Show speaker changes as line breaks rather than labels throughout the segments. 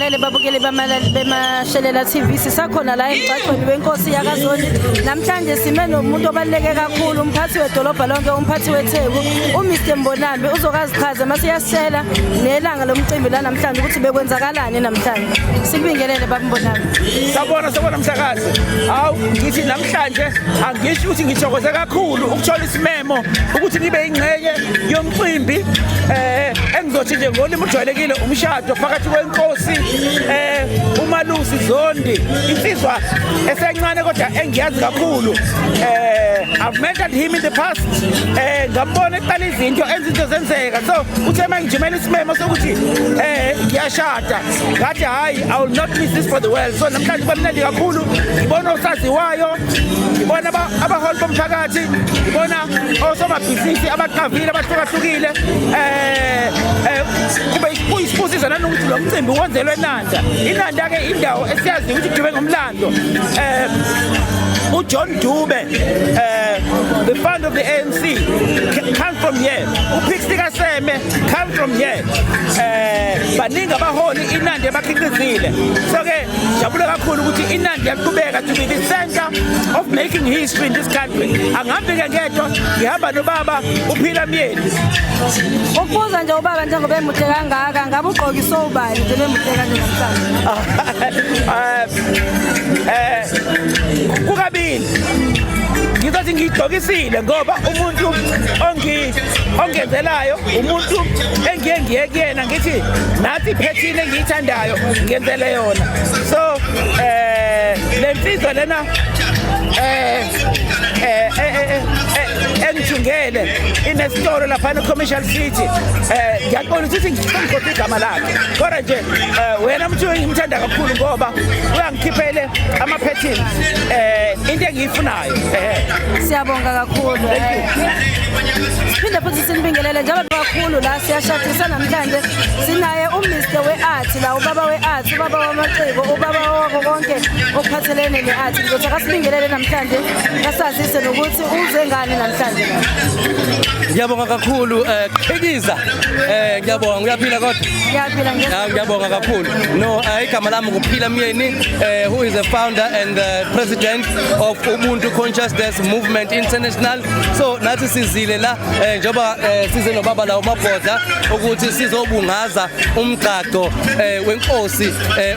Sibingelele babukeli beMashelela TV. Sisakhona la emgcagcweni wenkosi yakaZondi. Namhlanje sime nomuntu obaluleke kakhulu, umphathi wedolobha lonke, umphathi weTheku, uMr Mbonambi uzokazichaza mase yasitshela nelanga lomcimbi la namhlanje ukuthi bekwenzakalani namhlanje. Sikubingelele baba Mbonambi.
Sabona, sabona msakazi. Hawu, ngithi namhlanje angisho ukuthi ngithokoze kakhulu ukuthola isimemo ukuthi ngibe ingxenye yomcimbi engizothi nje ngolimi ujwayelekile umshado phakathi kwenkosi uMalusi Zondi, insizwa esencane kodwa engiyazi kakhulu. I've mentored him in the past. Ngambona eqala izinto, enza izinto zenzeka. So uthe mangijimela isimemo sokuthi ngiyashada, ngathi hayi, I will not miss this for the world. So namhlanje kwamnandi kakhulu, ngibona osaziwayo, ngibona abaholi bomphakathi, ngibona osomabhizinisi abaqavile abahlukahlukile. Kube kuyisibusiso nanokuthi lo mcimbi wenzelwe eNanda. INanda ke indawo esiyaziyo ukuthi idume ngomlando. uJohn Dube, the founder of the ANC, come from here. uPixley kaSeme come from here. Baningi abaholi iNanda ebakhiqizile. So ke jabule kakhulu ukuthi iNanda yaqhubeka to be the center of making history in this country. Angihambi ke ngedwa, ngihamba nobaba uPhila Myeni.
Ukubuza nje ubaba, njengoba emuhle kangaka, ngabe ugqokiswe ubani nje bemuhle kanje namhlanje?
Kukabili, ngizothi ngiyigqokisile ngoba umuntu ongenzelayo, umuntu engiye ngiye kuyena ngithi nathi iphethini engiyithandayo ngenzele yona. So le nsizwa lena engithungele inesitolo laphana e-Commercial City. Ngiyaqonda ukuthi ngikhohlwe igama lakhe, kodwa nje wena mntu engimthanda kakhulu ngoba uyangikhiphele ama-patterns, into engiyifunayo.
Siyabonga kakhulu. Siphinde futhi sinibingelele njalo kakhulu la siyashadisa namhlanje. Sinaye uMr we-art la, ubaba we-art, ubaba wamaciko, ubaba wako konke okuphathelene ne-art. Ngizothi akasibingelele namhlanje, kasazise nokuthi uze ngani namhlanje la.
Ngiyabonga kakhulu, Qhikiza. Ngiyabonga, uyaphila kodwa?
Ngiyaphila.
Ah, ngiyabonga kakhulu. No, igama lami nguPhila Myeni, who is the founder and the president of Ubuntu Consciousness Movement International. So nathi sizile la njoba size nobaba la uMabhodla ukuthi sizobungaza umgcagco wenkosi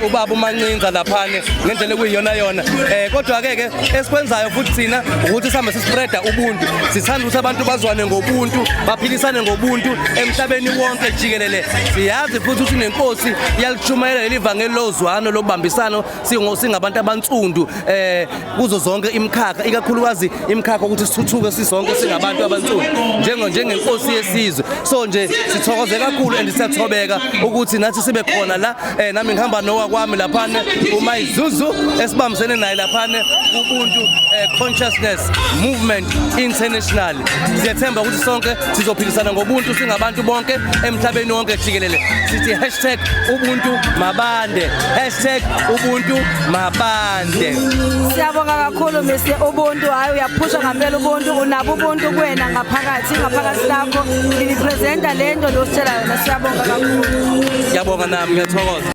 ubaba uMancinza laphane ngendlela ekuyiyona yona. Kodwa ke esikwenzayo futhi thina ukuthi sihambe sispreada ubuntu. Sithanda ukuthi abantu bazwane ngobuntu, baphilisane ngobuntu emhlabeni wonke jikelele. Siyazi futhi ukuthi nenkosi iyalishumayela leli vangeli lozwano, lobambisano singabantu abansundu kuzo zonke imikhakha, ikakhulukazi imikhakha ukuthi sithuthuke sisonke singabantu abansundu njengenkosi yesizwe. So nje sithokoze kakhulu and siyathobeka ukuthi nathi sibe khona la. Nami ngihamba nowa kwami laphana uMayizuzu, esibambisene naye laphana Ubuntu Consciousness Movement International. Siyathemba ukuthi sonke sizophilisana ngobuntu singabantu bonke emhlabeni wonke jikelele. Sithi #UbuntuMabande, #UbuntuMabande.
Siyabonga kakhulu, Mr Ubuntu. Hayi, uyaphusha ngampela ubuntu, unabo ubuntu kuwena ngaphakathi, ngaphakathi lakho lirepresenta lento lositshela yona. Siyabonga kakhulu.
Ngiyabonga nami, ngiyathokoza.